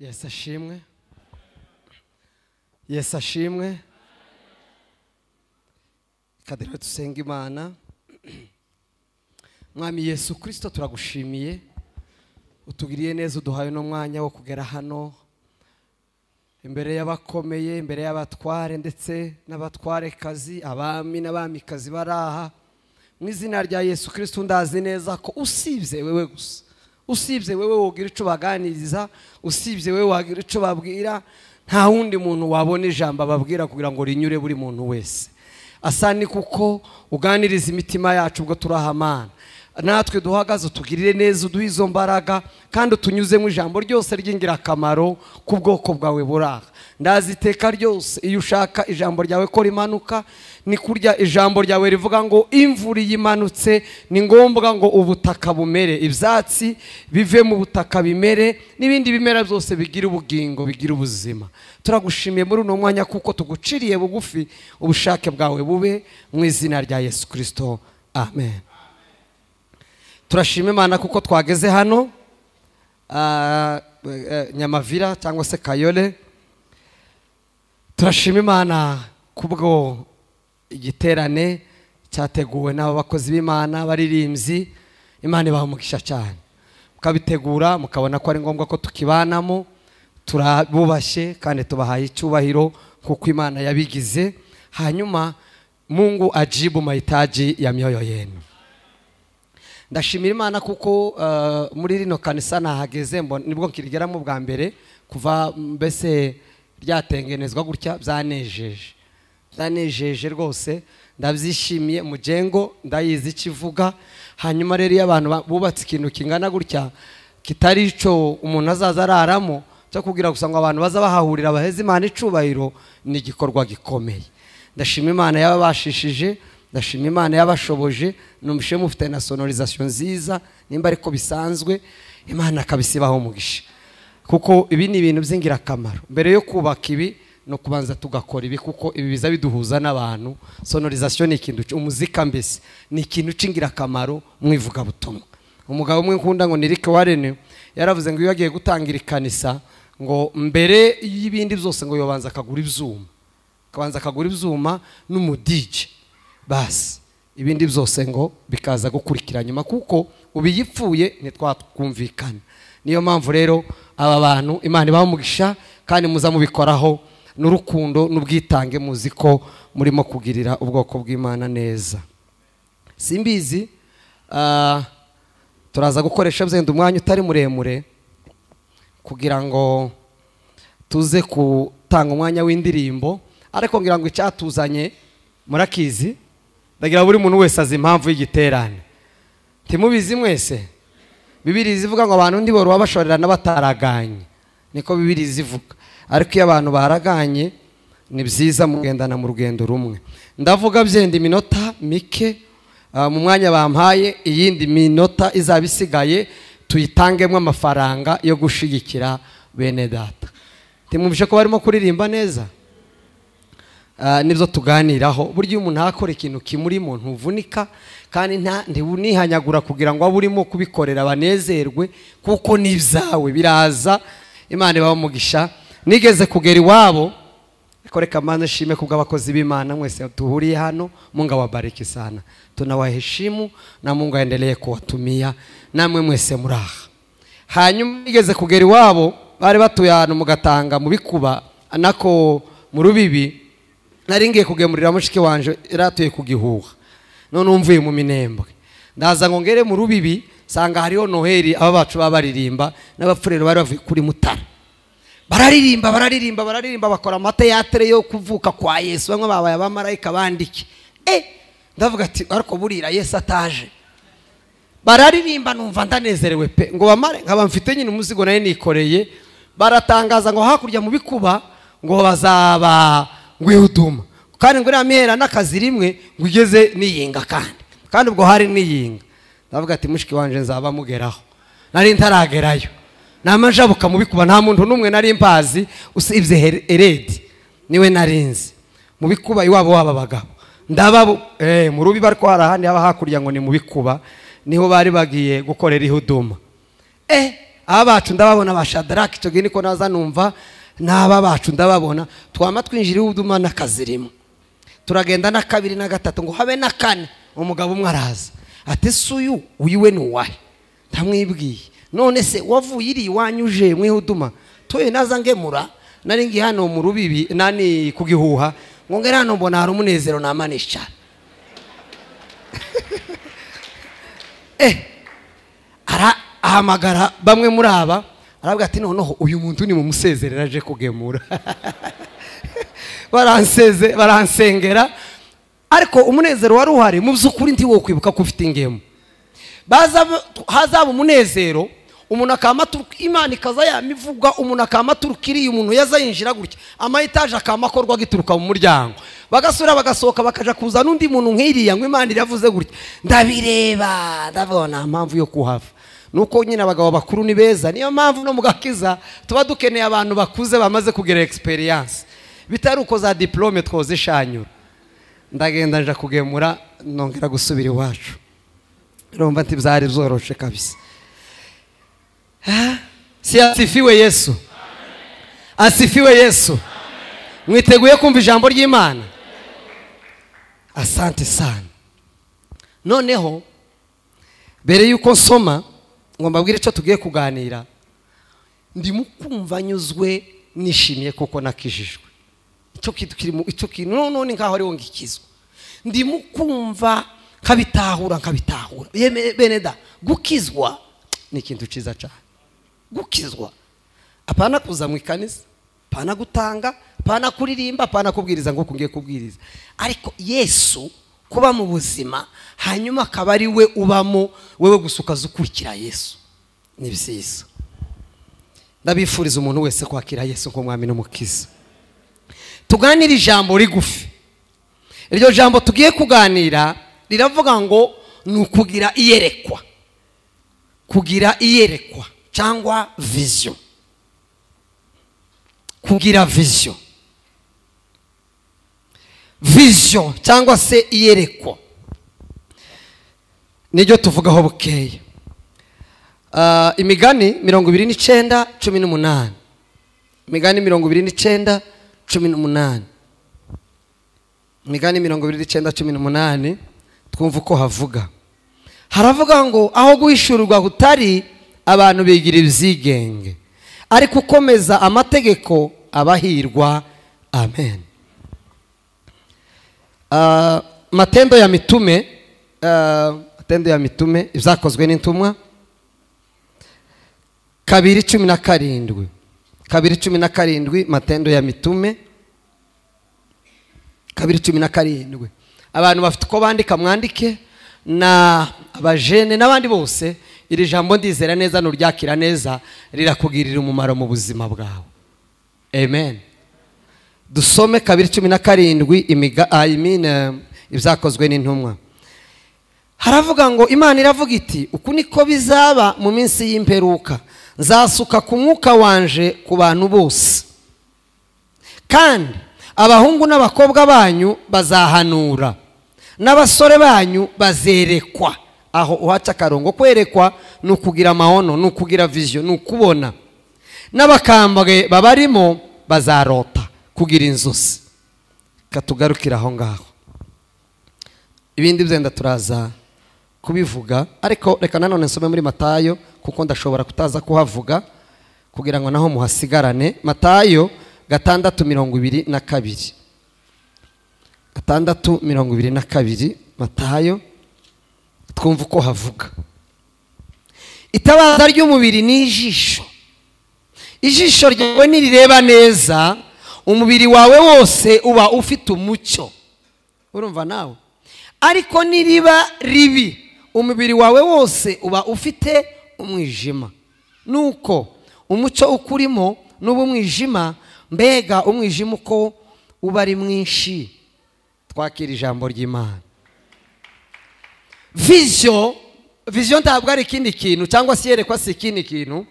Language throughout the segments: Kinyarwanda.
Yesu ashimwe. Yesu ashimwe. Kadere tusenga Imana. Mwami Yesu Kristo turagushimiye, utugiriye neza, uduhaye no mwanya wo kugera hano imbere y'abakomeye, imbere y'abatware ndetse n'abatwarekazi, abami n'abamikazi baraha. Mu izina rya Yesu Kristo ndazi neza ko usibye wewe gusa, usibye wewe wogira ico baganiriza, usibye wewe wagira ico babwira, nta wundi muntu wabona ijambo ababwira kugira ngo rinyure buri muntu wese. Asani kuko uganiriza imitima yacu ubwo turahamana, natwe duhagaze utugirire neza, uduhe izo mbaraga kandi utunyuze mu ijambo ryose ry'ingirakamaro ku bwoko bwawe buraha. Ndazi iteka ryose iyo ushaka ijambo ryawe ko rimanuka, ni kurya ijambo ryawe rivuga ngo imvura yimanutse ni ngombwa ngo ubutaka bumere, ibyatsi bive mu butaka bimere, n'ibindi bimera byose bigira ubugingo, bigira ubuzima. Turagushimiye muri uno mwanya kuko tuguciriye bugufi, ubushake bwawe bube mu izina rya Yesu Kristo, amen. Turashima Imana kuko twageze hano Nyamavira cyangwa se Kayole. Turashima Imana kubwo igiterane cyateguwe n'aba bakozi b'Imana baririmbyi. Imana ibaha umugisha cyane, mukabitegura mukabona ko ari ngombwa ko tukibanamo. Turabubashye kandi tubahaye icyubahiro kuko Imana yabigize. Hanyuma Mungu ajibu mahitaji ya mioyo yenu. Ndashimira Imana kuko muri rino kanisa nahageze nibwo nkirigeramo bwa mbere kuva mbese ryatengenezwa gutya, byanejeje, byanejeje rwose, ndabyishimiye. Mugengo ndayizi ikivuga. Hanyuma rero iyo abantu bubatse ikintu kingana gutya kitari ico umuntu azaza araramo cyo kugira gusa ngo abantu baza bahahurira baheze Imana icubahiro, ni igikorwa gikomeye. Ndashima Imana yababashishije, ndashima Imana yabashoboje. Numvishe mufite na sonorisation nziza nimba ariko bisanzwe, Imana akabisibaho umugisha, kuko ibi ni ibintu by'ingirakamaro. Mbere yo kubaka ibi no kubanza tugakora ibi, kuko ibi biza biduhuza n'abantu. Sonorisation ni ikintu, umuzika mbese ni ikintu c'ingirakamaro mu ivugabutumwa. Umugabo umwe nkunda ngo ni Rick Warren yaravuze ngo iyo agiye gutangira ikanisa ngo mbere y'ibindi byose ngo yobanza akagura ibyuma, akabanza akagura ibyuma n'umudije, basi ibindi byose ngo bikaza gukurikira nyuma, kuko ubiyipfuye ntitwakumvikana. Niyo mpamvu rero aba bantu Imana ibaha umugisha kandi muza mubikoraho n'urukundo n'ubwitange, muzi ko murimo kugirira ubwoko bw'Imana neza. Simbizi turaza gukoresha byenda umwanya utari muremure kugira ngo tuze gutanga umwanya w'indirimbo, ariko ngira ngo icyatuzanye murakizi. Ndagira buri muntu wese azi impamvu y'igiterane. Ntimubizi mwese? Bibiri zivuga ngo abantu ndi boro bashorerana bataraganye, niko Bibiri zivuga. Ariko iyo abantu baraganye ni byiza mugendana mu rugendo rumwe. Ndavuga byenda iminota mike mu mwanya bampaye, iyindi minota izaba isigaye tuyitangemo amafaranga yo gushigikira bene data. Ntimwumvishe ko barimo kuririmba neza? Nibyo tuganiraho. Burya umuntu akora ikintu kimurimo ntuvunika, kandi ntiwunihanyagura kugira ngo abe urimo kubikorera banezerwe, kuko nibyawe biraza. Imana ibaha umugisha. Nigeze kugera iwabo, ariko reka mbanze nshime kubw'abakozi b'Imana mwese duhuriye hano. Mungu awabariki sana, tunawaheshimu na Mungu aendelee kuwatumia namwe mwese muraha. Hanyuma nigeze kugera iwabo, bari batuye ahantu mu Gatanga mu Bikuba nako mu Rubibi. Nari ngiye kugemurira mushiki wanje yaratuye ku Gihuha, none umvuye mu Minembwe ndaza ngo ngere mu Rubibi, sanga hariho Noheli aba bacu babaririmba n'abapfurero bari bavuye kuri Mutara, bararirimba bararirimba bararirimba, bakora amateatre yo kuvuka kwa Yesu, bamwe babaye abamarayika bandike. Ndavuga ati ariko burira Yesu ataje. Bararirimba numva ndanezerewe pe, ngo bamare nkaba mfite nyine umuzigo naye nikoreye. Baratangaza ngo hakurya mu Bikuba ngo bazaba ngwihuduma, kandi ngo iriya n'akazi rimwe ngo ugeze niyinga, kandi ubwo hari niyinga. Ndavuga ati mushiki wanje nzaba mugeraho, nari ntaragerayo namajabuka mu Bikuba, nta muntu n'umwe nari mpazi usibye Eredi niwe narinzi mu Bikuba iwabo waba bagabo. Ndababo mu Rubibi ariko hari ahandi haba hakurya ngo ni mu Bikuba, niho bari bagiye gukorera ihuduma. Abacu ndababona ba Shadrach, icyo gihe niko naza numva n'aba bacu ndababona, twama twinjira ihuduma n'akazirimo, turagenda na kabiri na gatatu ngo habe na kane. Umugabo umwe araza ati se uyu we ni uwahe? Ndamwibwiye, none se wavuye iri iwanyu uje mu ihuduma? Toye naza ngemura, nari ngiye hano mu rubibi nani kugihuha, ngo ngere hano mbona hari umunezero namanisha. Ahamagara bamwe muri aba, aravuga ati noneho uyu muntu ni mumusezerera aje kugemura. Baranseze, baransengera, ariko umunezero wari uhari mu by'ukuri nti wo kwibuka ko ufite ingemu. Hazaba umunezero, umuntu akamaturuka, Imana ikaza yamivuga, umuntu akamaturukiriye, umuntu yazayinjira gutya, ama etaje akamakorwa gituruka mu muryango, bagasura bagasohoka bakaja kuza n'undi muntu nk'iriya ngo Imana iravuze gutya. Ndabireba ndabona impamvu yo kuhava nuko nyine abagabo bakuru ni beza. Niyo mpamvu no mugakiza tuba dukeneye abantu bakuze bamaze kugira experience, bitari uko za diplome twozishanyura. Ndagenda nja kugemura, nongera gusubira iwacu. Urumva nti byari byoroshe kabisa. Si asifiwe Yesu. Asifiwe Yesu. Mwiteguye kumva ijambo ry'Imana? Asante sana. Noneho mbere yuko nsoma ngo mbabwire icyo tugiye kuganira, ndimo kumva nyuzwe nishimiye kuko nakijijwe. Icyo kintu kirimo, icyo kintu none nkaho ari ngikizwa, ndimo kumva nkabitahura. Bene da, gukizwa ni ikintu cyiza cyane. Gukizwa apana kuza mu ikanisa, apana gutanga, apana kuririmba, apana kubwiriza ngo kungiye kubwiriza, ariko Yesu kuba mu buzima hanyuma akaba ari we ubamo, wewe gusuka zukurikira Yesu ni byiza. Ndabifuriza umuntu wese kwakira Yesu nk'umwami n'umukiza. Tuganira ijambo rigufi. Iryo jambo tugiye kuganira riravuga ngo ni ukugira iyerekwa. Kugira iyerekwa cyangwa vision. Kugira vision. Vision cyangwa se iyerekwa niryo tuvugaho bukeye. Imigani 29:18. Imigani 29:18. Imigani 29:18, twumva uko havuga. Haravuga ngo aho guhishurwa kutari, abantu bigira ibyigenge, ariko ukomeza amategeko abahirwa. Amen. Matendo ya Mitume, Matendo ya Mitume ibyakozwe n'intumwa 2:17. 2:17, Matendo ya Mitume 2:17. Abantu bafite uko bandika mwandike, na abajene n'abandi bose, iri jambo ndizera neza nuryakira neza rirakugirira umumaro mu buzima bwawe. Amen. Dusome 2:17, ibyakozwe n'intumwa. Haravuga ngo Imana iravuga iti uku niko bizaba mu minsi y'imperuka, nzasuka ku mwuka wanje ku bantu bose, kandi abahungu n'abakobwa banyu bazahanura, n'abasore banyu bazerekwa. Aho uhaca akarongo, kwerekwa ni ukugira amaono, ni ukugira vision, ni ukubona. N'abakambwe babarimo bazarota, kugira inzozi. Katugarukira aho ngaho, ibindi byenda turaza kubivuga, ariko reka nanone nsome muri Matayo kuko ndashobora kutaza kuhavuga kugira ngo naho muhasigarane. Matayo 6:22. 6:22, Matayo, twumva uko havuga. Itabaza ry'umubiri ni ijisho. Ijisho ryawe nirireba neza, umubiri wawe wose uba ufite umucyo. Urumva nawe? Ariko niriba ribi, umubiri wawe wose uba ufite umwijima. Nuko umucyo ukurimo n'ubu mwijima, mbega umwijima uko uba ari mwinshi. Twakira ijambo ry'Imana. Vision ntabwo ari ikindi kintu, cyangwa se iyerekwa si ikindi kintu.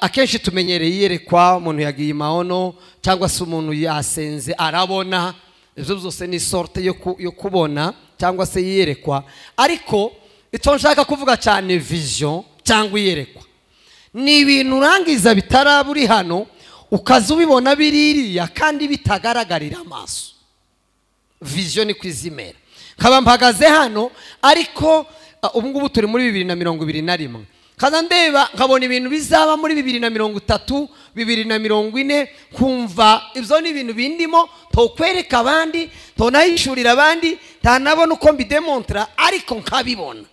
Akenshi tumenyereye iyerekwa umuntu yagiye maono, cyangwa se umuntu yasenze arabona. Ibyo byose ni sorte yo kubona cyangwa se iyerekwa. Ariko icyo nshaka kuvuga cyane vision cyangwa iyerekwa Ni ibintu urangiza bitaraba uri hano ukaza ubibona biririya kandi bitagaragarira amaso. Vision ni kwizimera. Nkaba mpagaze hano ariko ubu ngubu turi muri 2021. Kaza ndeba nkabona ibintu bizaba muri 2030, 2040, kumva ibyo ni ibintu bindimo tokwereka abandi, tonahishurira abandi, tanabona uko mbidemontra ariko nkabibona.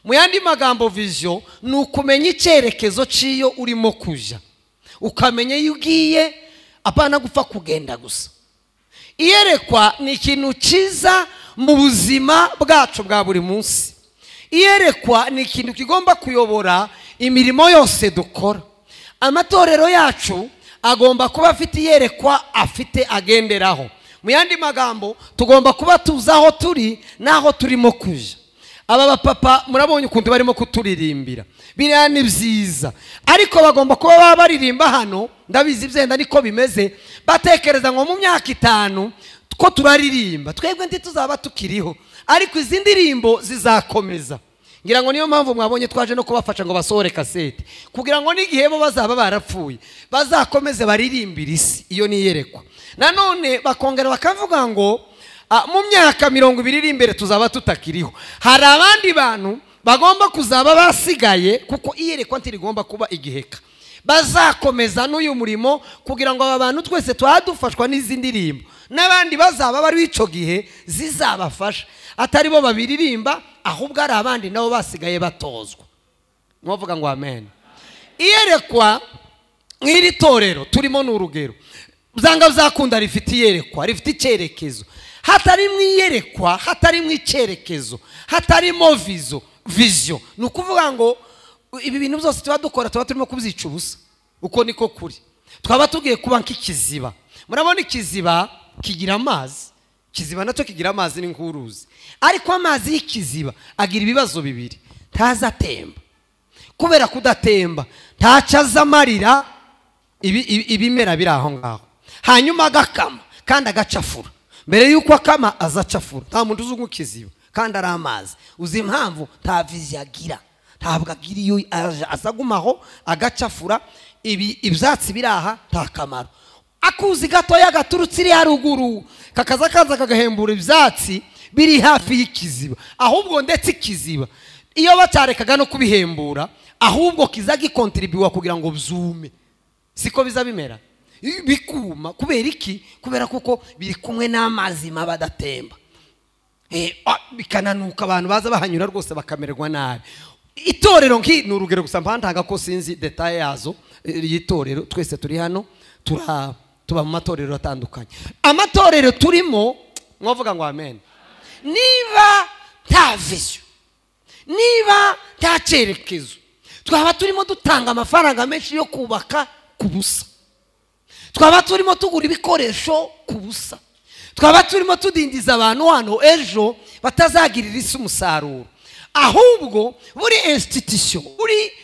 Mu yandi magambo vision ni ukumenya icyerekezo ciyo urimo kuja, ukamenya iyo ugiye, apana gupfa kugenda gusa. Iyerekwa ni ikintu cyiza mu buzima bwacu bwa buri munsi. Iyerekwa ni ikintu kigomba kuyobora imirimo yose dukora. Amatorero yacu agomba kuba afite iyerekwa afite agenderaho. Mu yandi magambo tugomba kuba tuzi aho turi n'aho turimo kuja. Aba bapapa murabonye ukuntu barimo kuturirimbira, biriya ni byiza, ariko bagomba kuba baba baririmba hano, ndabizi byenda niko bimeze, batekereza ngo mu myaka 5 ko turaririmba twebwe ntituzaba tukiriho, ariko izi ndirimbo zizakomeza. Ngira ngo niyo mpamvu mwabonye twaje no kubafasha ngo basohore kasete, kugira ngo n'igihe bo bazaba barapfuye bazakomeze baririmbira isi. Iyo ni iyerekwa. Nanone bakongera bakavuga ngo mu myaka 20 iri imbere tuzaba tutakiriho, hari abandi bantu bagomba kuzaba basigaye, kuko iyerekwa ntirigomba kuba igiheka. Bazakomeza n'uyu murimo kugira ngo aba bantu twese twadufashwa n'izi ndirimbo, n'abandi bazaba bari ico gihe zizabafasha, atari bo babiririmba ahubwo ari abandi nabo basigaye batozwa. Mwavuga ngo amen. Iyerekwa nk'iri torero turimo n'urugero, byanga byakunda rifite iyerekwa, rifite icyerekezo. Hatarimo iyerekwa, hatarimo icyerekezo, hatarimo vision, ni ukuvuga ngo ibi bintu byose tuba dukora tuba turimo kubyica ubusa. Uko niko kuri. Twaba tugiye kuba nk'ikiziba. Murabona ikiziba kigira amazi, kiziba nacyo kigira amazi n'inkuruzi, ariko amazi y'ikiziba agira ibibazo bibiri: ntazatemba. Kubera kudatemba ntaca azamarira ibimera biri aho ngaho, hanyuma agakama kandi agacafura. Mbere yuko akama azacafura. Nta muntu uzi kiziba kandi ari amazi. Uzi impamvu? Nta vision agira, ntabwo agira iyo azagumaho agacafura ibyatsi biraha nta kamaro. Akuzi gatoya gaturutse iri haruguru kakaza kaza kagahembura ibyatsi biri hafi y'ikiziba, ahubwo ndetse ikiziba iyo batarekaga no kubihembura ahubwo kiza gikontribuwa kugira ngo byume. Siko biza bimera bikuma. Kubera iki? Kubera kuko biri kumwe n'amazi mabadatemba, bikananuka, abantu baza bahanyura rwose bakamererwa nabi. Itorero nki ni urugero gusa mpantanga ko sinzi detail yazo y'itorero, twese turi hano tuba mu matorero atandukanye. Amatorero turimo mwavuga ngo amen. Niba nta vision, niba nta cyerekezo, twaba turimo dutanga amafaranga menshi yo kubaka ku busa, twaba turimo tugura ibikoresho ku busa, twaba turimo tudindiza abantu hano ejo batazagirira isi umusaruro. Ahubwo buri institution,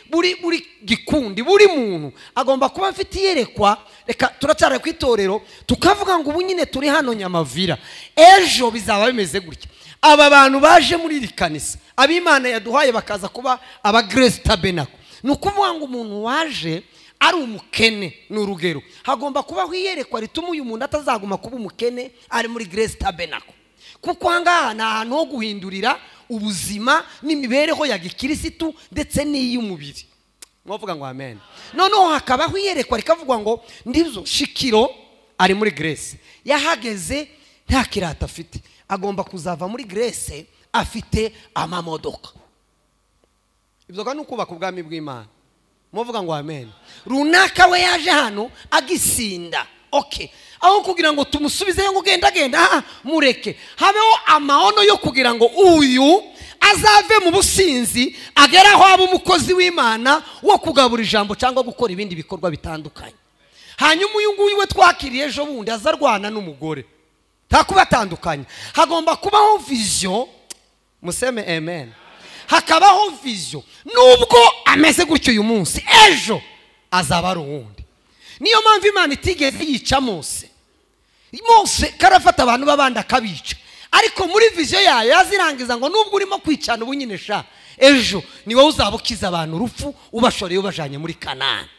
buri gikundi, buri muntu agomba kuba afite iyerekwa. Reka turacyara ku itorero tukavuga ngo ubu nyine turi hano Nyamavira, ejo bizaba bimeze gutya. Aba bantu baje muri iri kanisa ab'Imana yaduhaye bakaza kuba aba Grace Tabernacle, ni ukuvuga ngo umuntu waje ari umukene ni urugero, hagomba kubaho iyerekwa rituma uyu muntu atazaguma kuba umukene ari muri Grace Tabernacle, kuko ahangaha ni ahantu ho guhindurira ubuzima n'imibereho ya gikirisitu ndetse n'iy'umubiri. Mwavuga ngo amen. Noneho hakabaho iyerekwa rikavugwa ngo ndizo Shikiro ari muri Grace, yahageze nta kirata afite, agomba kuzava muri Grace afite amamodoka. Ibyo kandi ukubaka ubwami bw'Imana. Mwavuga ngo amen. Runaka we yaje hano agisinda, okay, aho kugira ngo tumusubize ngo genda genda, mureke habeho amaono yo kugira ngo uyu azave mu businzi agera aho aba umukozi w'Imana wo kugabura ijambo cyangwa gukora ibindi bikorwa bitandukanye. Hanyuma uyu nguyu we twakiriye ejo bundi azarwana n'umugore, ntakubatandukanye. Hagomba kubaho vision, museme amen. Hakabaho vision, nubwo ameze gutyo uyu munsi, ejo azaba ari uwundi. Niyo mpamvu Imana itigeze yica Mose. Mose karafata abantu babandi akabica, ariko muri vision yayo yazirangiza ngo nubwo urimo kwicana ubu nyine sha, Ejo ni wowe uzaba ukiza abantu urupfu, ubashoreye ubajanye muri Kanani.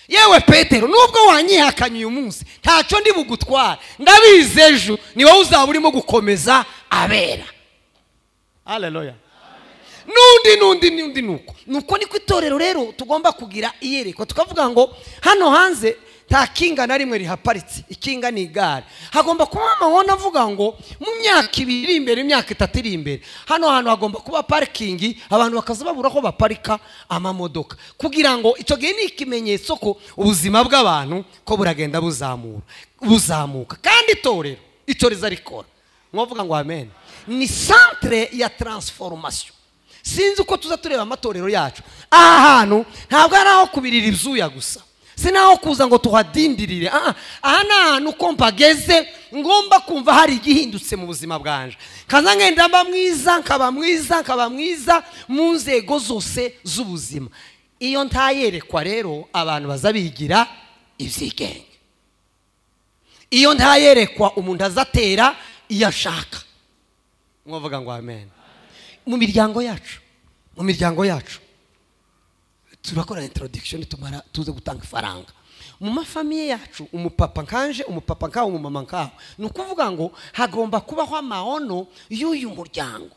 Yewe Petero, nubwo wanyihakanye uyu munsi ntacyo ndi bugutwara, ndabizi ejo ni wowe uzaba urimo gukomeza abera. Haleluya. Nundi nuko niko itorero rero tugomba kugira iyerekwa, tukavuga ngo hano hanze nta kinga na rimwe rihaparitse, ikinga ni igare. Hagomba kuba amahona avuga ngo mu myaka 2 iri imbere, imyaka 3 iri imbere, hano hantu hagomba kuba parking, abantu bakaza babura aho baparika amamodoka, kugira ngo icyo gihe ni ikimenyetso ko ubuzima bw'abantu ko buragenda buzamuka. Kandi itorero icyo rizarikora, mwavuga ngo amen, ni centre ya transformation. Sinzi uko tuza tureba amatorero yacu. Aha hantu ntabwo ari aho kubirira ibyuya gusa, sinaho kuza ngo tuhadindirire. Aha ni ahantu ko mpageze ngomba kumva hari igihindutse mu buzima bwanje, kaza ngenda mba mwiza, nkaba mwiza, nkaba mwiza mu nzego zose z'ubuzima. Iyo ntayerekwa rero abantu bazabigira ibyigenge. Iyo ntayerekwa umuntu azatera iyo ashaka. Mwavuga ngo amen. Mu miryango yacu turakora introduction, tumara tuze gutanga ifaranga. Mu mafamiye yacu, umupapa nkanje, umupapa nkawe, umumama nkawe, ni ukuvuga ngo hagomba kubaho amaono y'uyu muryango.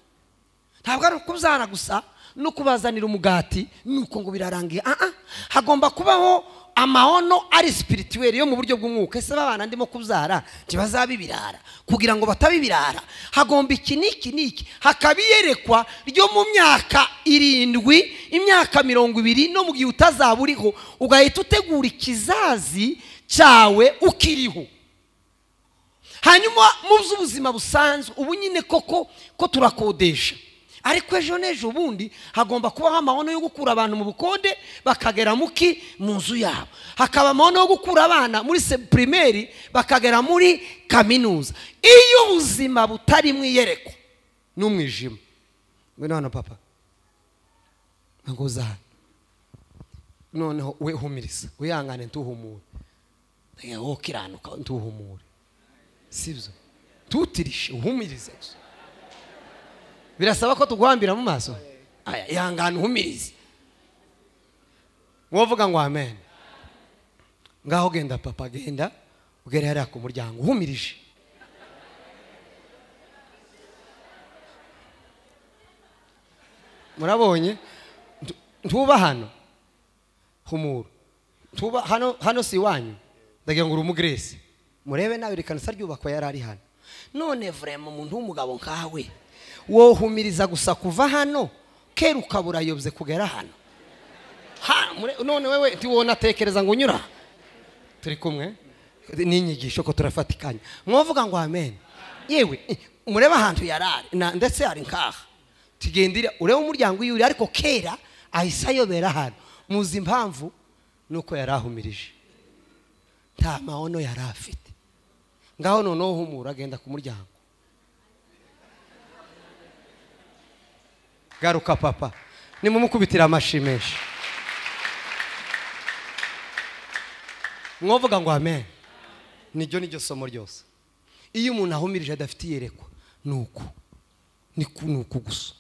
Ntabwo ari ukuzana gusa no kubazanira umugati nuko ngo birarangiye. Hagomba kubaho amaono ari spirituel yo mu buryo bw'umwuka. Ese babana ndimo kubyara ntibazabibirara, kugira ngo batabibirara hagomba iki niki niki, hakabiyerekwa ryo mu myaka 7, imyaka 20, no mu gihe utazaba uriho ugahita utegura ikizazi cyawe ukiriho. Hanyuma mu by'ubuzima busanzwe ubu nyine koko ko turakodesha, ariko ejo n'ejo bundi hagomba kubaho amahono yo gukura abantu mu bukode bakagera muki mu nzu yabo, hakaba amahono yo gukura abana muri primaire bakagera muri kaminuza. Iyo ubuzima butari mu iyerekwa n'umwijima, ngwino hano papa, ngoza noneho we humiriza, wihangane ntuhumure, wowe kiranuka ntuhumure, sibyo, tutirishe uhumirize. Birasaba ko tuguhambira mu maso. Aya, ihangane uhumirize. Mwovuga ngo amen. Ngaho genda papa, genda ugere hariya ku muryango uhumirije. Murabonye ntuba hano humura, ntuba hano, hano si wanyu, ndagira ngo uri umugrese. Murebe nawe rikanisa ryubakwa yari ari hano. None vraiment umuntu w'umugabo nkawe wohumiriza gusa kuva hano kera ukabura yobze kugera hano. None wewe ntiwona tekereza ngo unyura. Turi kumwe n'inyigisho ko turafatikanya. Mwovuga ngo amen. Yewe mureba ahantu yarari ndetse ari nkaha tugendira urebe umuryango yuri, ariko kera ahise ayobera hano. Muzi impamvu? Nuko yarahumirije, nta maono yarafite. Ngaho noneho humura, agenda ku muryango. Garuka papa, nimumukubitira amashi menshi. Mwovuga ngo amen. Niryo somo ryose. Iyo umuntu ahumirije adafite iyerekwa nuko nuko gusa,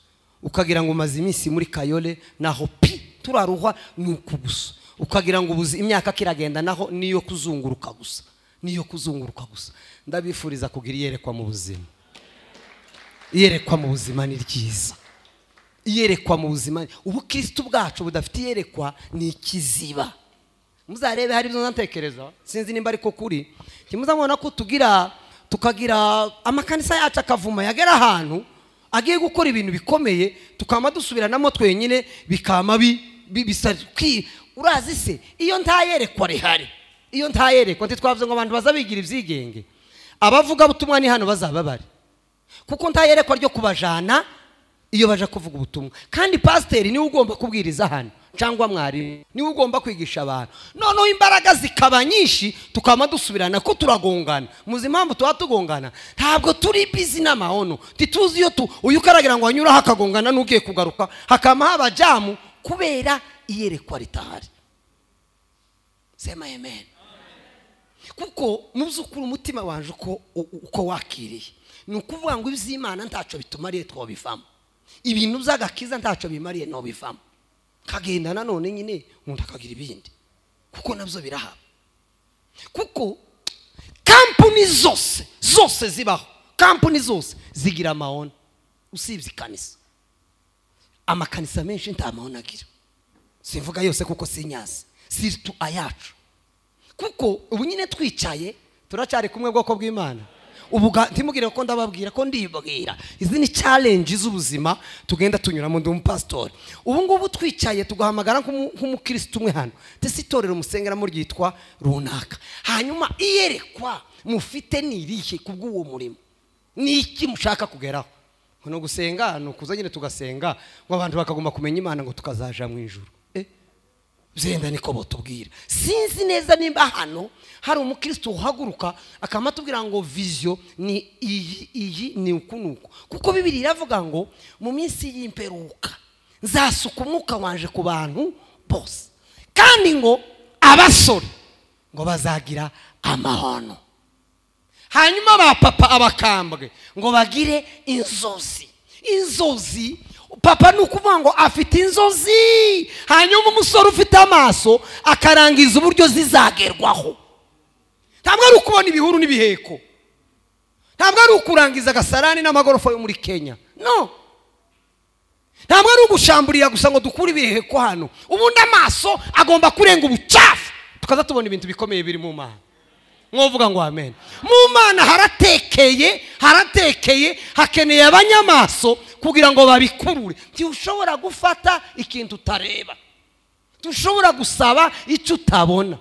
ukagira ngo umaze iminsi muri kayole naho pi turaruhwa, nuko gusa, ukagira ngo ubuzi imyaka kiragenda naho niyo kuzunguruka gusa, niyo kuzunguruka gusa. Ndabifuriza kugira iyerekwa mu buzima. Iyerekwa mu buzima ni ryiza. Iyerekwa mu buzima, ubukristo bwacu budafite iyerekwa ni ikiziba. Muzarebe hari ibyo ntekereza, sinzi nimba ariko kuri kimuzamubona ko tugira tukagira amakanisa yacu akavuma yagera ahantu agiye gukora ibintu bikomeye, tukama dusubiranamo twenyine bikama bisa. Urazi se iyo ntayerekwa rihari, iyo ntayerekwa ntitwavuze ngo abantu bazabigira ibyigenge, abavuga butumwa ni hano bazaba bari, kuko ntayerekwa ryo kubajana iyo baje kuvuga ubutumwa. Kandi pasiteri niwe ugomba kubwiriza hano, cyangwa mwarimu niwe ugomba kwigisha abantu. Noneho imbaraga zikaba nyinshi tukama dusubirana ko turagongana. Muzi impamvu tuba tugongana? Ntabwo turi busy n'amahono, tituzi iyo uyu karagira ngo anyura hakagongana n'ugiye kugaruka, hakama haba jamu kubera iyerekwa ritahari. Sema amen. Kuko mu by'ukuri umutima wanje uko wakiriye, ni ukuvuga ngo iby'Imana ntaco bitumariye twabivamo. Ibintu by'agakiza ntacyo bimariye no bivamo. Kagenda nanone nyine umuntu akagira ibindi. Kuko nabyo birahaba. Kuko kampuni zose zose zibaho. Kampuni zose zigira amaono. Usibye ikanisa. Amakanisa menshi nta maono agira. Simvuga yose kuko sinyazi. Sirtu ayacu. Kuko ubu nyine twicaye turacyari kumwe bwoko bw'Imana. Ubu ntimugire ko ndababwira ko ndibwira. Izi ni challenge z'ubuzima tugenda tunyuramo. Ndi umupastori. Ubu ngubu twicaye tugahamagara nk'umukristo umwe hano. Tese itorero musengeramo ryitwa runaka. Hanyuma iyerekwa mufite nirihe kubw'uwo murimo. Ni iki mushaka kugeraho? No gusenga no kuza nyine tugasenga ngo abantu bakagomba kumenya Imana ngo tukazaja mu ijuru. Byenda niko botubwira. Sinzi neza nimba hano hari umukristo uhaguruka akamatubwira ngo vision ni iyi iyi ni ukunuko. Kuko Bibiliya iravuga ngo mu minsi y'imperuka nzasuka umwuka wanje ku bantu bose. Kandi ngo abasore ngo bazagira amahono. Hanyuma ba papa abakambwe ngo bagire inzozi. Inzozi papa nukuvuga ngo afite inzozi, hanyuma umusore ufite amaso akarangiza uburyo zizagerwaho. Ntabwo ari ukubona ibihuru n'ibiheko. Ntabwo ari ukurangiza agasarani n'amagorofa yo muri Kenya. No. Ntabwo ari ugushamburira gusa ngo dukure ibiheko hano. Ubundi amaso agomba kurenga ubucafu tukaza tubona ibintu bikomeye biri mu Mana. Mwovuga ngo amen. Mu Mana haratekeye, haratekeye, hakeneye abanyamaso kugira ngo babikurure. Ntiushobora gufata ikintu utareba. Ntushobora gusaba icyo utabona.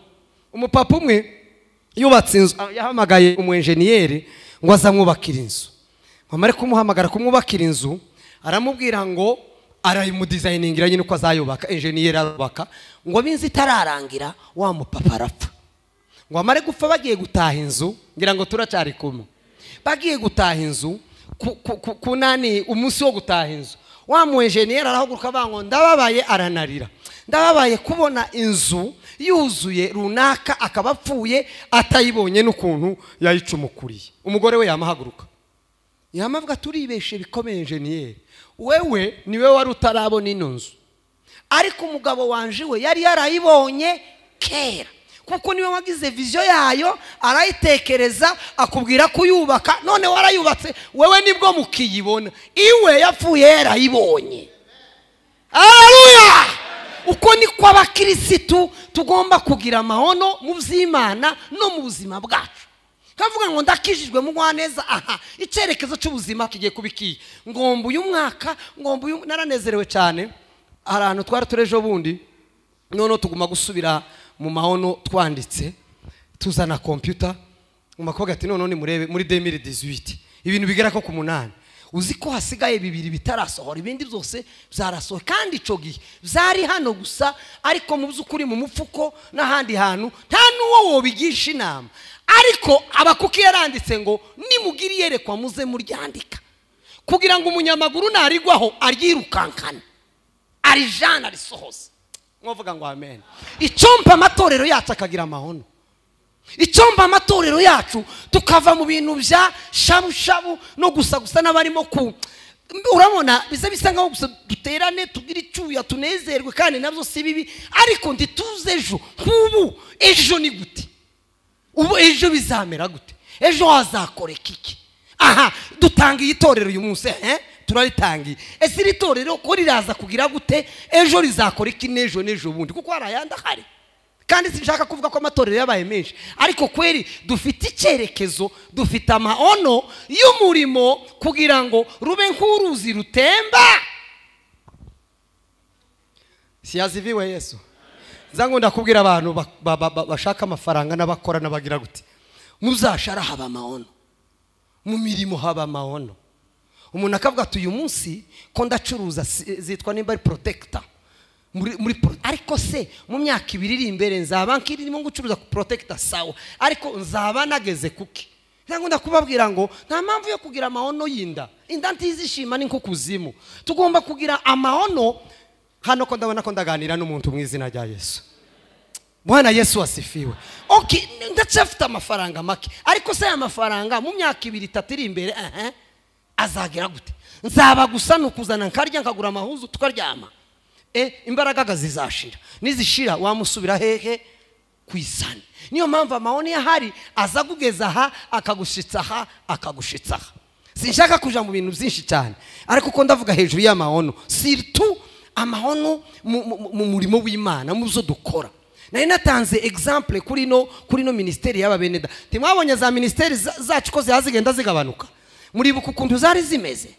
Umupapa umwe yubatse inzu, yahamagaye umu engineer ngo azamwubakira inzu. Amare kumuhamagara kumwubakira inzu, aramubwira ngo arayimudesigningira nyine uko azayubaka. Engineer arubaka ngo binzi itararangira wa mupapa arapfa. Ngo amare gupfa bagiye gutaha inzu, ngira ngo turacyari kumwe. Bagiye gutaha inzu kunani umunsi wo gutaha inzu. Wa mu engineer arahaguruka bango ndababaye aranarira. Ndababaye kubona inzu yuzuye runaka akaba apfuye atayibonye n'ukuntu yayicumukuriye. Umugore we yamahaguruka. Yamavuga turibeshe bikomeye engineer. Wewe niwe wari utarabona ino nzu. Ariko umugabo wanje we yari yarayibonye kera. Kuko niwe wagize vision yayo arayitekereza akubwira kuyubaka, none warayubatse wewe nibwo mukiyibona. Iwe yapfuye yarayibonye. Haleluya! Uko niko abakirisitu tugomba kugira amahono mu by'Imana no mu buzima bwacu. Kavuga ngo ndakijijwe mu neza, aha icyerekezo cy'ubuzima kigiye kubikiye. Ngomba uyu mwaka, ngomba uyu naranezerewe cyane. Hari ahantu twari turejo bundi none tuguma gusubira mu mahono twanditse tuzana computer. Umukobwa ati none murebe muri 2018 ibintu bigera ko ku 8. Uzi ko hasigaye bibiri bitarasohora, ibindi byose byarasohoye. Kandi ico gihe byari hano gusa, ariko mu by'ukuri mu mufuko n'ahandi hantu nta nuwo wobigisha inama. Ariko abakuki yaranditse ngo nimugiri yerekwa muze muryandika kugira ngo umunyamaguru narigwaho aryirukankana arijana arisohoza. Mwovuga ngo amen. Icyompa amatorero yacu akagira amahono. Icyomba amatorero yacu tukava mu bintu bya shabu shabu no gusa gusa n'abarimo ku urabona biza bisa nkaho gusa duterane tugira icyuya tunezerwe kandi nabyo si bibi, ariko ndituze ejo nk'ubu ejo ni gute, ubu ejo bizamera gute, ejo hazakoreka iki? Aha dutangiye itorero uyu munsi, turaritangiye. Ese iri torero ko riraza kugira gute, ejo rizakora iki, n'ejo n'ejo bundi, kuko hari ayandi ahari. Kandi sinshaka kuvuga ko amatorero yabaye menshi, ariko kweri dufite icyerekezo, dufite amaono y'umurimo kugira ngo rube nk'uruzi rutemba. Siyaziviwe Yesu. Nzangu ndakubwira abantu bashaka amafaranga n'abakora n'abagira gute, muzashara haba amaono, mu mirimo haba amaono. Umuntu akavuga ati uyu munsi ko ndacuruza zitwa nimba ari protector muri ariko se mu myaka ibiri iri imbere nzaba nkirimo gucuruza ku protector sawa, ariko nzaba nageze kuki? Ntabwo ndakubabwira ngo nta mpamvu yo kugira amaono y'inda, inda ntizishima ni nko kuzimu. Tugomba kugira amaono. Hano ko ndabona ko ndaganira n'umuntu mu izina rya Yesu. Bwana Yesu asifiwe. Okay, ndacyafite amafaranga make, ariko se aya mafaranga mu myaka ibiri itatu iri imbere azagera gute? Nzaba gusa nukuzana nkarya nkagura amahuzu tukaryama. Imbaraga zizashira. Nizishira wamusubira hehe kwisana. Niyo mpamvu amaoni ahari aza kugeza aha akagushitsa aha akagushitsa aha. Sinshaka kuja mu bintu byinshi cyane, ariko ko ndavuga hejuru y'amaono, surtout amaono mu murimo w'Imana mu byo dukora. Nari natanze example kuri no ministeri y'aba beneda. Timwabonye za ministeri zacu ko zigenda zigabanuka. Muribuka ukuntu zari zimeze.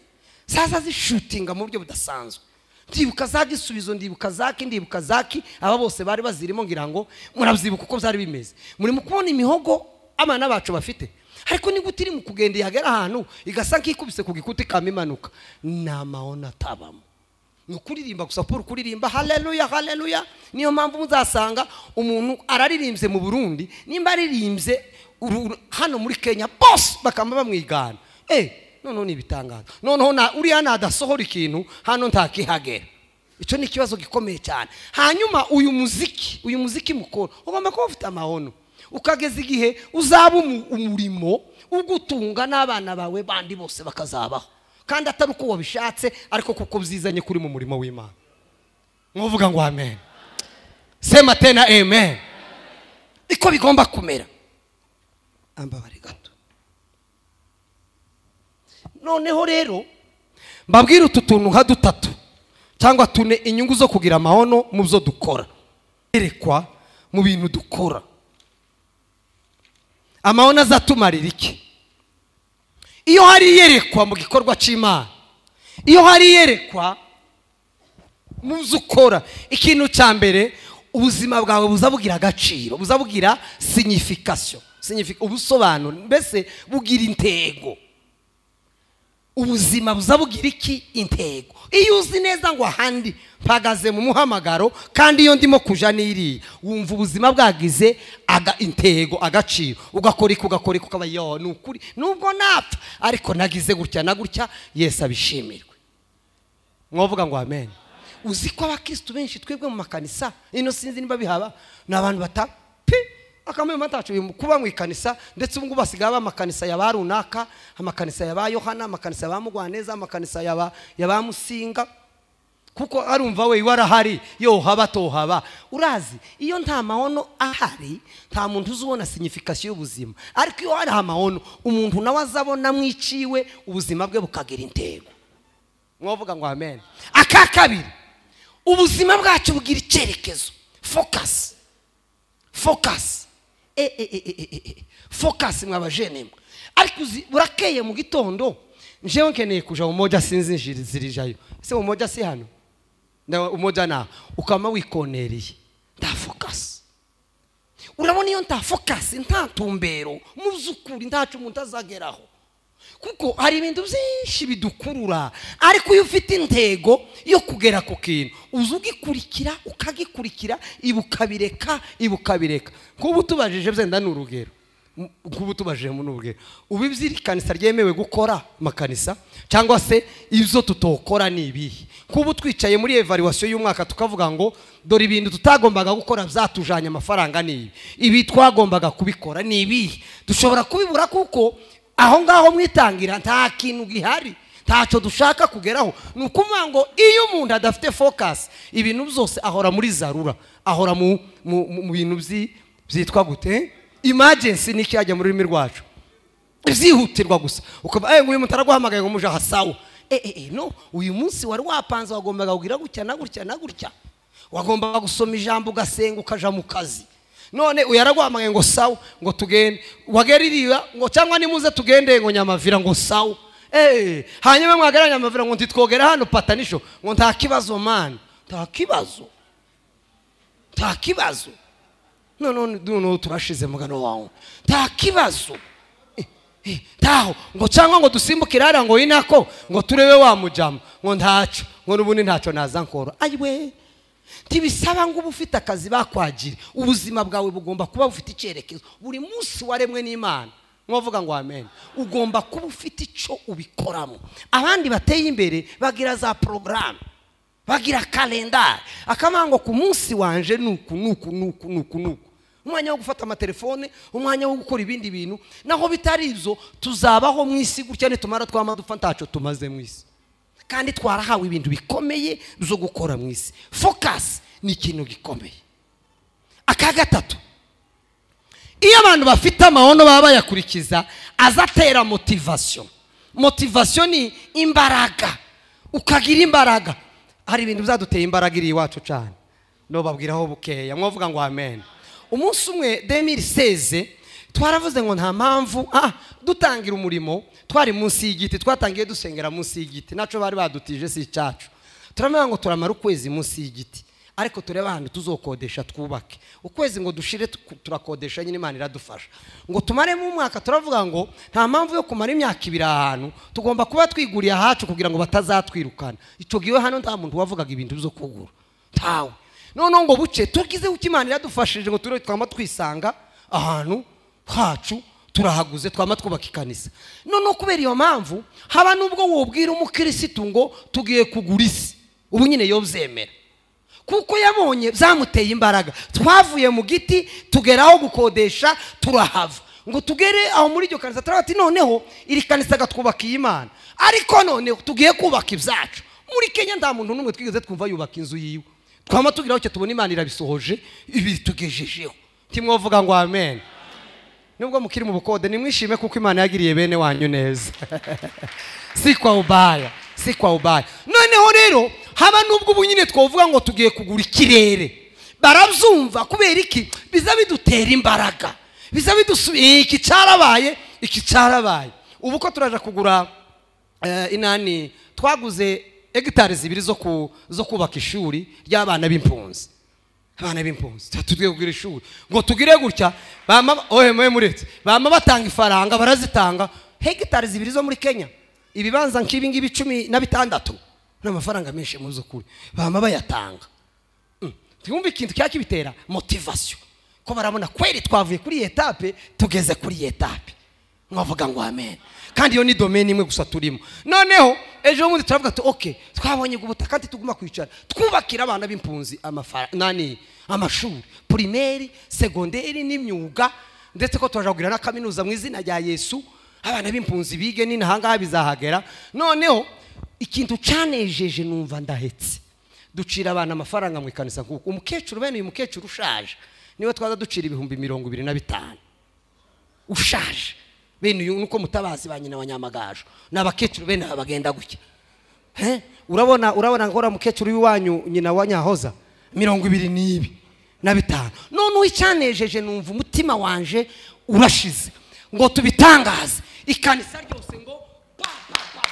Sasa zishutinga mu buryo budasanzwe. Ndibuka za Gisubizo, ndibuka zaki, ndibuka zaki, aba bose bari bazirimo ngira ngo murabyibuka uko byari bimeze. Muri mu kubona imihogo abana bacu bafite. Ariko ni gute iri mu kugenda yagera ahantu igasa nkikubise ku gikuti kamimanuka. Namaona tabamo. Nukuririmba gusa pour kuririmba haleluya haleluya. Niyo mpamvu muzasanga umuntu araririmbye mu Burundi, nimba aririmbye hano muri Kenya boss bakamba bamwigana. Noneho ni ibitangaza. Noneho na uriya nadasohora ikintu hano ntakihagera. Icyo ni ikibazo gikomeye cyane. Hanyuma uyu muziki mukoro ugomba kuba ufite amaono. Ukageza igihe uzaba umurimo ugutunga n'abana bawe bandi bose bakazabaho. Kandi atari uko wabishatse ariko kuko byizanye kuri mu murimo w'Imana. Mwovuga ngo amen. Sema tena amen. Iko bigomba kumera. Ambabare gato. Noneho rero mbabwira utu tuntu nka dutatu cyangwa tune inyungu zo kugira amaono mu byo dukora. Erekwa mu bintu dukora. Amaono azatumarira iki? Iyo hari yerekwa mu gikorwa cy'Imana, iyo hari yerekwa mu byo ukora, ikintu cya mbere ubuzima bwawe buzabugira agaciro, buzabugira signification, ubusobanuro, mbese bugira intego. Ubuzima buzabugira iki? Intego. Iyo uzi neza ngo ahandi mpagaze mu muhamagaro kandi iyo ndimo kuja niri, wumva ubuzima bwagize aga intego, agaciro. Ugakora ugakora ukaba yo nukuri nubwo napfa ariko nagize gutya na gutya, Yesu abishimirwe. Mwovuga ngo amen. Uzi ko abakristo benshi twebwe mu makanisa ino sinzi niba bihaba n'abantu bata pi akamwe matacu kuba mu ikanisa, ndetse ubu basigaye amakanisa ya barunaka, amakanisa ya ba Yohana, amakanisa ya ba Mugwaneza, amakanisa ya ba Musinga, kuko arumva we warahari yo haba tohaba. Urazi iyo nta maono ahari nta muntu uzubona signification y'ubuzima, ariko iyo hari amaono umuntu nawe azabona mwiciwe ubuzima bwe bukagira intego. Mwovuga ngo amen. Aka kabiri, ubuzima bwacu bugira icyerekezo, focus. Focus. Focus mwabajene. Ariko burakeye mu gitondo njewe nkeneye kuja umoja sinzi zirijayo. Ese umoja si hano? Nda umoja na ukama wikonereye. Nda focus. Urabona iyo nta focus nta tumbero muzukuri ntacu umuntu azageraho. Kuko hari ibintu byinshi bidukurura, ariko iyo ufite intego yo kugera ku kintu uzugikurikira ukagikurikira ibukabireka ibukabireka. Kuba tubajije byenda n'urugero, kuba tubajije mu n'urugero ubibyirikanisa ryemewe gukora makanisa cyangwa se ibyo tutokora ni ibihe. Kuba twicaye muri evaluation y'umwaka tukavuga ngo dore ibintu tutagombaga gukora byatujanye amafaranga ni ibi, ibi twagombaga kubikora ni ibihe, dushobora kubibura kuko aho ngaho mwitangira nta kintu gihari, ntacyo dushaka kugeraho. Ni ukuvuga ngo iyo umuntu adafite focus ibintu byose ahora muri zarura, ahora mu bintu byitwa gute emergency, niki yajya muri rurimi rwacu byihutirwa gusa. Ukaba ngo uyu muntu araguhamagaye ngo muje hasawa, no uyu munsi wari wapanze wagombaga kugira gutya na gutya na gutya, wagombaga gusoma ijambo ugasenga ukaja mu kazi, none uyaraguhamagaye ngo sawa ngo tugende, wageririya ngo cyangwa nimuze tugende ngo Nyamavira ngo sawa, hanyuma mwagera Nyamavira ngo ntitwogera hano patanisho ngo nta kibazo man, nta kibazo, nta kibazo. No turashize mugano wawe, nta kibazo. Taho ngo cyangwa ngo dusimbukire hariya ngo inako ngo turebe wa mujama ngo ntaco ngo nubundi ntaco naza nkora. Ayiwe, ntibisaba ngo uba ufite akazi bakwagira, ubuzima bwawe bugomba kuba bufite icyerekezo. Buri munsi waremwe n'Imana, mwavuga ngo amen, ugomba kuba ufite icyo ubikoramo. Abandi bateye imbere bagira za programme, bagira kalendari, akamango ku munsi wanje nuku nuku nuku nuku nuku, umwanya wo gufata amatelefone, umwanya wo gukora ibindi bintu. Naho bitari ibyo tuzabaho mu isi gutya, nitumara twama dupfa ntaco tumaze mu isi. Kandi twarahawe ibintu bikomeye byo gukora mu isi. Focus ni ikintu gikomeye. Aka gatatu, iyo abantu bafite amaono baba bayakurikiza, azatera motivation. Motivation ni imbaraga, ukagira imbaraga. Hari ibintu bizaduteye imbaraga iri iwacu cyane, no babwiraho bukeya mwavuga ngo amen. Umunsi umwe 2016 twaravuze ngo nta mpamvu dutangira umurimo, twari munsi y'igiti, twatangiye dusengera munsi y'igiti, naco bari badutije si cyacu. Turamenya ngo turamara ukwezi munsi y'igiti, ariko tureba ahantu tuzokodesha twubake. Ukwezi ngo dushire turakodesha nyine, Imana iradufasha. Ngo tumaremo umwaka, turavuga ngo nta mpamvu yo kumara imyaka ibiri ahantu, tugomba kuba twiguriye ahacu kugira ngo batazatwirukana. Ico gihe hano nta muntu wavugaga ibintu byo kugura, ntawe. None ngo buce tugize uko Imana iradufashije ngo ture twama twisanga ahantu hacu turahaguze, twama twubaka ikanisa. None kubera iyo mpamvu haba nubwo wobwira umukirisitu ngo tugiye kugura isi, ubu nyine yobyemera, kuko yabonye byamuteye imbaraga. Twavuye mu giti tugeraho gukodesha, turahava ngo tugere aho muri iryo kanisa, turabati noneho iri kanisa gatwubaka Imana, ariko noneho tugiye kubaka ibyacu. Muri Kenya nta muntu n'umwe twigeze twumva yubaka inzu yiwe. Twama tugiraho cyo tubona Imana irabisohoje, ibitugejejeho. Timwovuga ngo amen. Nubwo mukiri mu bukode nimwishime kuko Imana yagiriye bene wanyu neza. Si kwa ubaya, si kwa ubaya. Noneho rero haba nubwo ubu nyine twovuga ngo tugiye kugura ikirere, barabyumva. Kubera iki? Biza bidutera imbaraga, biza bidusubiye iki cyarabaye, iki cyarabaye. Ubu ko turaje kugura inani, twaguze hegitari 2 zo kubaka ishuri ry'abana b'impunzi. Abana b'impunzi tugiye kugura ishuri ngo tugire gutya, bama ohe mwe muretse, bama batanga ifaranga, barazitanga hegitari 2 zo muri Kenya, ibibanza nk'ibi ngibi 16 n'amafaranga menshi mu zukuri, bama bayatanga. Twumva ikintu cyakibitera motivation, ko barabona kweri twavuye kuri etape tugeze kuri etape. Mwavuga ngo amen. Kandi iyo ni domaine imwe gusa turimo. Noneho ejo bundi turavuga ati okay, twabonye ubutaka tuguma kwicara twubakira abana b'impunzi nani amashuri primaire, secondaire n'imyuga, ndetse ko turaje na kaminuza mu izina rya Yesu, abana b'impunzi bige ni nahanga bizahagera. Noneho ikintu canejeje numva ndahetse, ducira abana amafaranga mu ikanisa kuko umukecuru bene uyu mukecuru ushaje niwe twaza ducira 25,000 ushaje bene uyu nuko mutabazi ba nyina wa Nyamagaju n'abakecuru bene abagenda gutya. Urabona ngora mukecuru w'iwanyu nyina wa Nyahoza 25. None icyanejeje numva umutima wanje urashize ngo tubitangaze ikanisa ryose ngo pa pa pa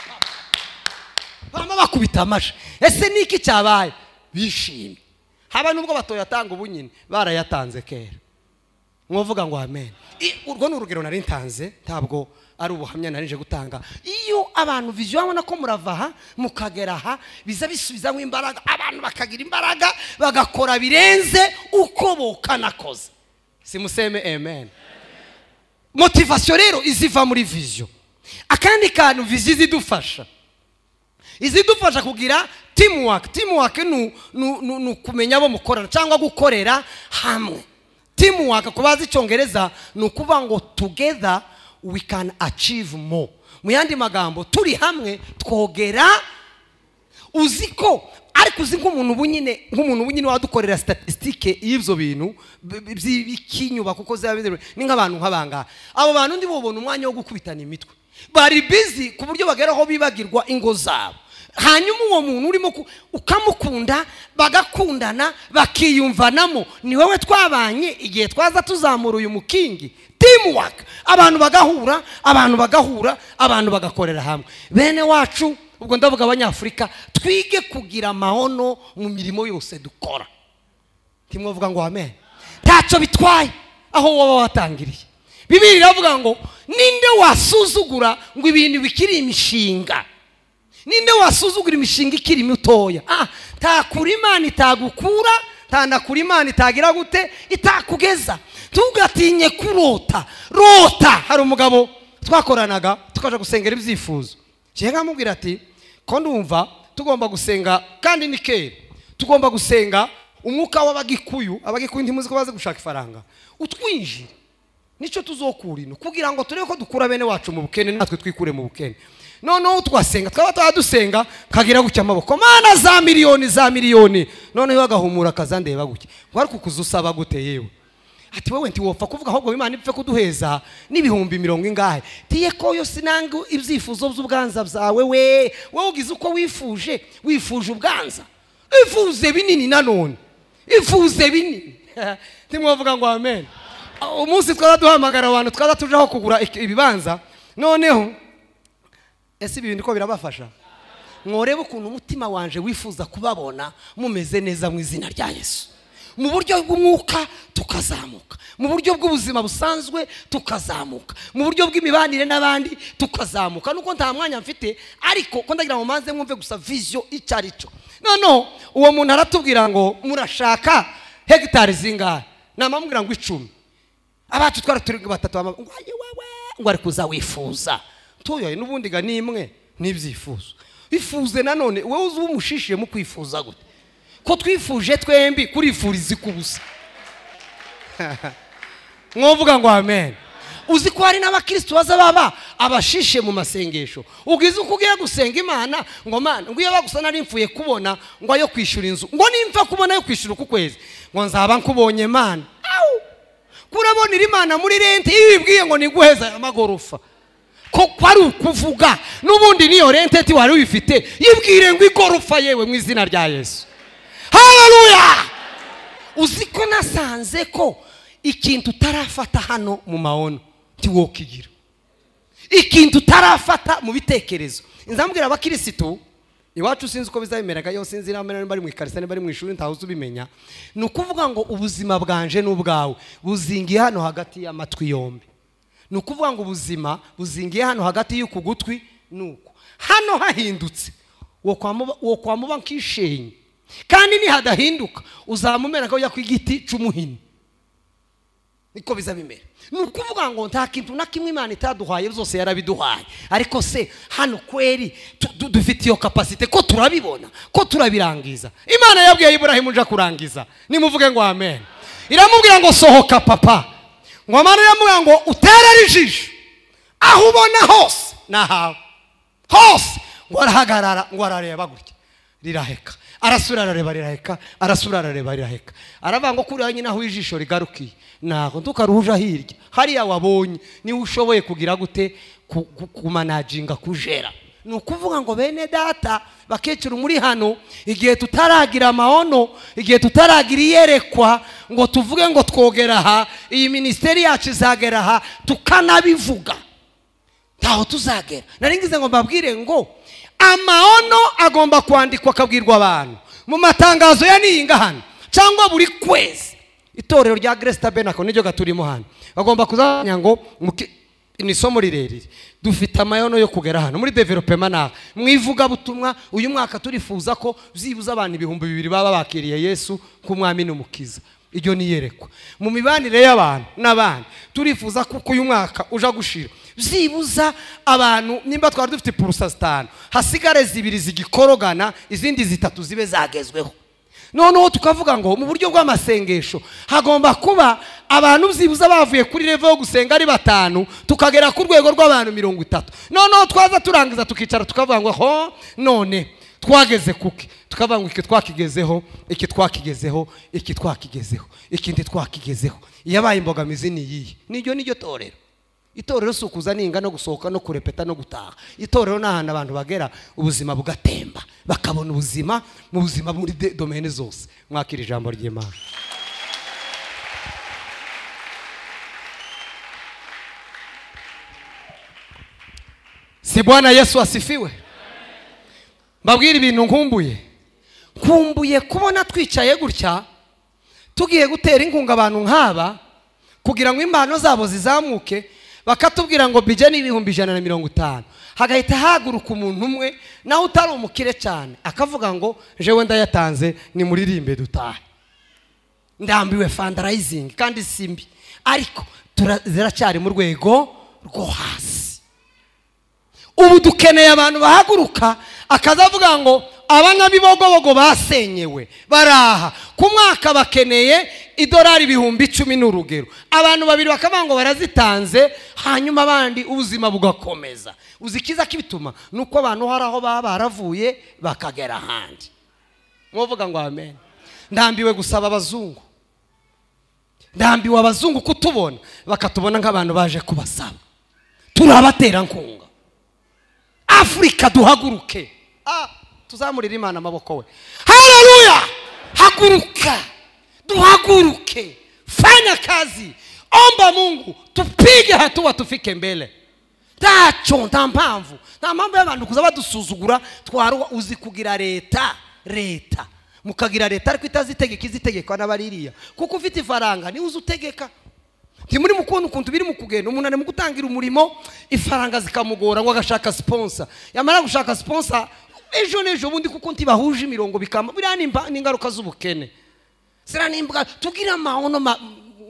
pa, bama bakubita amashi. Ese niki cyabaye? Bishimye. Haba nubwo batoyatanga ubu nyine barayatanze kera. Mwovuga ngo amen. Urwo ni urugero nari ntanze, ntabwo ari ubuhamya narije gutanga. Iyo abantu vision babona ko murava aha mukagera aha, biza bisubizamo imbaraga, abantu bakagira imbaraga bagakora birenze uko bokanakoze. Simuseme amen. Motivation rero iziva muri vision. Akandi kantu vision zidufasha, izidufasha kugira teamwork. Teamwork nu kumenya abo mukorana cyangwa gukorera hamwe. Teamwork kubazi icyongereza ni ukuvuga ngo together we can achieve more. Mu yandi magambo turi hamwe twogera. Uziko ariko uzi nk'umuntu bunyine, nk'umuntu bunyine wadukorera statistique y'ivyo bintu by'ikinyuba kuko zaba ni nk'abantu nk'abanga. Abo bantu ndi bobona umwanya wo gukubitana imitwe, bari busy ku buryo bageraho bibagirwa ingo zabo. Hanyuma uwo muntu urimo ukamukunda, bagakundana, bakiyumvanamo, ni wowe twabanye igihe twaza tuzamura uyu mukingi. Teamwork, abantu bagahura, abantu bagahura, abantu bagakorera hamwe. Bene wacu ubwo ndavuga abanyafrika, twige kugira amahono mu mirimo yose dukora. Timwovuga ngo amen. Ntacyo bitwaye aho waba watangiriye. Bibiliya iravuga ngo ninde wasuzugura ngo ibintu bikiri imishinga? Ninde wasuzugura imishinga ikiri mitoya? Takura Imana itagukura, tanakura Imana itagira gute itakugeza. Tugatinye kurota. Rota. Hari umugabo twakoranaga tukaja gusengera ibyifuzo. Je nkamubwira ati ko ndumva tugomba gusenga kandi ni kera. Tugomba gusenga umwuka w'abagikuyu, abagikuyu ntimuzi ko baze gushaka ifaranga. Utwinjire. Nico tuzokura ino kugira ngo turebe ko dukura bene wacu mu bukene natwe twikure mu bukene. Noneho twasenga, twaba twadusenga kagira gutya amaboko, mana za miliyoni za miliyoni. Noneho agahumura kazandeba gutya, ngo ariko kuzusaba gute yewe? Ati wowe ntiwopfa kuvuga, ahubwo Imana ipfe kuduheza n'ibihumbi mirongo ingahe. Tiye ko yo sinanga ibyifuzo by'ubwanza byawe, we wowe ugize uko wifuje, wifuje ubwanza, ifuze binini nanone, ifuze binini. Ntimwavuga ngo amen? Umunsi twaba duhamagara abantu, twaza tujaho kugura ibibanza. Noneho ese ibi bintu ko birabafasha? Mworebe ukuntu umutima wanje wifuza kubabona mumeze neza mu izina rya Yesu. Mu buryo bw'umwuka tukazamuka, mu buryo bw'ubuzima busanzwe tukazamuka, mu buryo bw'imibanire n'abandi tukazamuka. Nuko nta mwanya mfite, ariko ko ndagira ngo manze mwumve gusa vision icyo ari cyo. Noneho uwo muntu aratubwira ngo murashaka hegitari zingahe? Namamubwira ngo 10. Abacu twari turi batatu, ngo aye wewe, ngo ari kuza wifuza. Tuyoye n'ubundi ga nimwe n'ibyifuzo. Ifuze nanone wewe uzi umushishiye mu kwifuza gute? Ko twifuje twembi kurifuriza kubusa. Mwovuga ngo amen? Uzi ko hari n'abakristo baza baba abashishe mu masengesho. Ugize uko ugiye gusenga Imana ngo Mana ngo iyo bagusa nari mfuye kubona ngo ayo kwishura inzu, ngo nimfa kubona ayo kwishura ku kwezi, ngo nzaba nkubonye Mana. Au! Kurabonera Imana muri rente ibibwiye ngo niguheza amagorofa. Ko kwari ukuvuga n'ubundi niyo rente ti wari uyifite, yibwire ngo igorofa yewe mu izina rya Yesu. Haleluya! Uzi ko nasanze ko ikintu utarafata hano mu maono ntiwokigira, ikintu utarafata mu bitekerezo. Nzambwira abakirisitu iwacu, sinzi uko bizabimeraga yo, sinzi namwe bari mu ikarisa bari mu ishuri ntaho uzubimenya. Ni ukuvuga ngo ubuzima bwanje n'ubwawe buzingiye hano hagati y'amatwi yombi. Ni ukuvuga ngo ubuzima buzingiye hano hagati y'uku gutwi nuko hano hahindutse wo kwamuba nkishenye, kandi nihadahinduka uzamumera ko ujya ku igiti c'umuhini. Niko bizabimera. Ni ukuvuga ngo nta kintu na kimwe Imana itaduhaye, byose yarabiduhaye. Ariko se hano kweri dufite iyo capacité ko turabibona, ko turabirangiza? Imana yabwiye Ibrahimu nja kurangiza. Nimuvuge ngo amen. Iramubwira ngo sohoka papa. Ngo Imana iramubwira ngo uterere ijisho aho ubona hose nahawe hose. Ngo arahagarara, ngo arareba gutya riraheka, arasura arareba riraheka, arasura arareba riraheka. Aravuga ngo kuri nyina aho ijisho rigarukiye naho ntukaruhuja hirya hariya wabonye niwe ushoboye kugira gute kumanajinga kujera. Ni ukuvuga ngo bene data bakecuru muri hano, igihe tutaragira amaono, igihe tutaragira iyerekwa ngo tuvuge ngo twogera aha, iyi ministeri yacu izagera aha, tukanabivuga, ntaho tuzagera. Nari ngize ngo mbabwire ngo amaono agomba kwandikwa akabwirwa abantu mu matangazo ya niyinga hano cyangwa buri kwezi. Itorero rya Grace Tabernacle niryo gaturimo hano, bagomba kuzanya ngo ni isomo rirerire, dufite amayono yo kugera hano muri development na mwivuga butumwa. Uyu mwaka turifuza ko byibuza abantu 2000 baba bakiriye Yesu nk'umwami n'umukiza. Iryo ni yerekwa. Mu mibanire y'abantu n'abandi turifuza kuko uyu mwaka uja gushira byibuza abantu, nimba twari dufite purusa 5 hasigare 2 zigikorogana, izindi 3 zibe zagezweho. Noneho tukavuga ngo mu buryo bw'amasengesho hagomba kuba abantu byibuza bavuye kuri level yo gusenga ari 5 tukagera ku rwego rw'abantu 30. Noneho twaza turangiza tukicara tukavuga ngo ho none twageze kuki? Tukavuga ngo iki twakigezeho, iki twakigezeho, iki twakigezeho, ikindi twakigezeho. Iyabaye imbogamizi ni iyihe? Niryo niryo torero. Itorero si ukuza ninga no gusohoka no kurepeta no gutaha. Itorero ni ahantu abantu bagera ubuzima bugatemba, bakabona ubuzima mu buzima muri domaine zose. Mwakira ijambo ry'Imana. Si Bwana Yesu asifiwe. Mbabwira ibintu nkumbuye. Nkumbuye kubona twicaye gutya tugiye gutera inkunga abantu nk'aba kugira ngo impano zabo zizamuke, bakatubwira ngo bije ni 150,000, hagahita haguruka umuntu umwe nawe utari umukire cyane akavuga ngo jewe ndayatanze ni muririmbe dutahe. Ndambiwe fundraising kandi simbi, ariko ziracyari mu rwego rwo hasi. Ubu dukeneye abantu bahaguruka akazavuga ngo abanyabibogobogo basenyewe baraha ku mwaka bakeneye Idolari 10,000 ni urugero. Abantu babiri bakavuga ngo barazitanze, hanyuma abandi ubuzima bugakomeza. Uzikiza kibituma nuko abantu hari aho baba baravuye bakagera ahandi. Mwovuga ngo amen. Ndambiwe gusaba abazungu. Ndambiwe abazungu kutubona bakatubona nk'abantu baje kubasaba. Turabatera nkunga. Afrika duhaguruke. Tuzamurira Imana amaboko we. Haleluya! Haguruka. Duhaguruke. Fanya kazi. Omba Mungu, tupige hatua tufike mbele. Tacho nta mpamvu. Nta mpamvu y'abantu kuza badusuzugura twaruwa. Uzi kugira leta, leta. Mukagira leta ariko itazitegeka, izitegekwa n'abaririya. Kuko ufite ifaranga ni uzutegeka. Ntimuri mukubona ukuntu biri mu kugenda. Umuntu ari mu gutangira umurimo, ifaranga zikamugora ngo agashaka sponsor. Yamara gushaka sponsor ejo n'ejo bundi kuko ntibahuje imirongo bikama. Biriya ni ingaruka z'ubukene. Sira nimbwa tugira amahono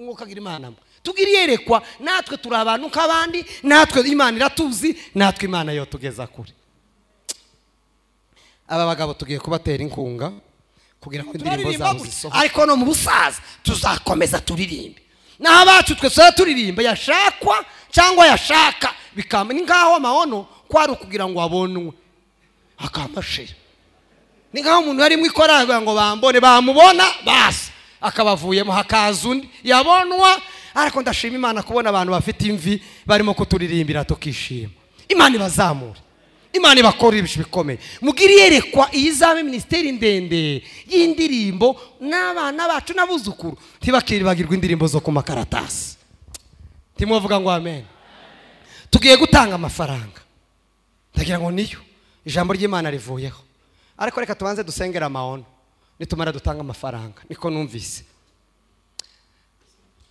mukagira Imana. Tugira iyerekwa, natwe turi abantu nk'abandi, natwe Imana iratuzi, natwe Imana yo tugeza kure. Aba bagabo tugiye kubatera inkunga kugira ngo indirimbo zabo zisohoke. Ariko no mu busaza tuzakomeza turirimbe. Naho abacu twe tuza turirimba yashakwa cyangwa yashaka bikama ni nkaho amahono kwari kugira ngo abonwe akamashira. Ni nkaho umuntu yari mwikora ngo bambone, bamubona basi akabavuyemo hakaza undi yabonwa. Ariko ndashima Imana kubona abantu bafite imvi barimo kuturirimbira tukishima. Imana ibazamure, Imana ibakora ibintu bikomeye. Mugire iyerekwa izabe ministeri ndende y'indirimbo, n'abana bacu n'abuzukuru ntibakiribagirwa indirimbo zo ku makaratasi. Ntimwovuga ngo amen. Tugiye gutanga amafaranga, ndagira ngo niyo ijambo ry'Imana rivuyeho. Ariko reka tubanze dusengera amaono, nitumara dutanga amafaranga. Niko numvise.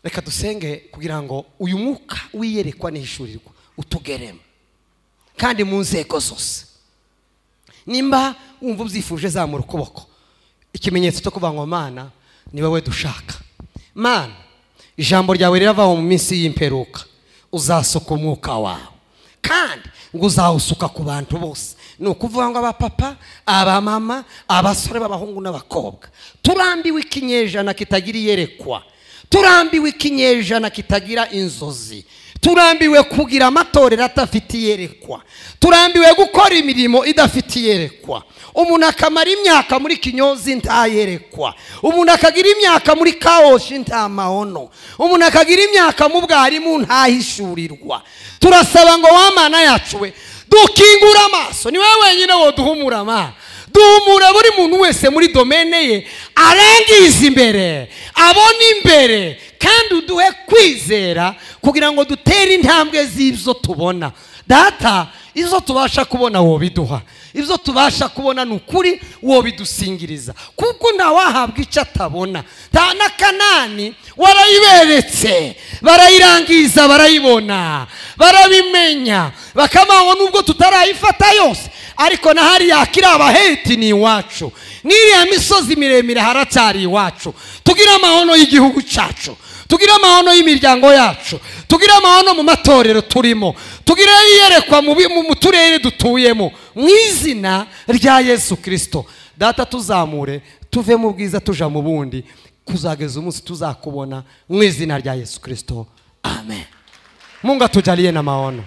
Reka dusenge kugira ngo uyu mwuka wiyerekwa n'ishurirwa utugeremo kandi mu nzego zose. Nimba wumva ubyifuje zamura ukuboko, ikimenyetso cyo kuvuga ngo Mana ni wowe dushaka. Mana, ijambo ryawe riravaho mu minsi y'imperuka, uzasuka umwuka wawe kandi ngo uzawusuka ku bantu bose. Ni ukuvuga ngo abapapa, abamama, abasore b'abahungu n'abakobwa, turambiwe ikinyejana kitagira iyerekwa, turambiwe ikinyejana kitagira inzozi, turambiwe kugira amatorero atafite iyerekwa, turambiwe gukora imirimo idafite iyerekwa. Umuntu akamara imyaka muri kinyozi ntayerekwa, umuntu akagira imyaka muri kaoshi nta maono, umuntu akagira imyaka mu bwarimu ntahishurirwa. Turasaba ngo wa Mana yacu we dukingura amaso, ni wewe wenyine woduhumura ma. Duhumura buri muntu wese muri domene ye, arangiza imbere, abone imbere, kandi uduhe kwizera kugira ngo dutere intambwe z'ibyo tubona. Data, izo tubasha kubona wobiduha, ibyo tubasha kubona ni ukuri wobidusingiriza, kuko ntawahabwa icyo atabona. Na Kanani warayiberetse, barayirangiza, barayibona, barabimenya, bakamaho nubwo tutarayifata yose, ariko na hariya kiri abaheti ni iwacu, n'iriya misozi miremire haracyari iwacu. Tugira amahono y'igihugu cyacu, tugira amahono y'imiryango yacu, tugira amahono mu matorero turimo, tugira iyerekwa mu turere dutuyemo, mu izina rya Yesu Kristo. Data, tuzamure tuve mu bwiza tuja mu bundi, kuzageza umunsi tuzakubona mu izina rya Yesu Kristo. Amen. Mungu atujalie na maono.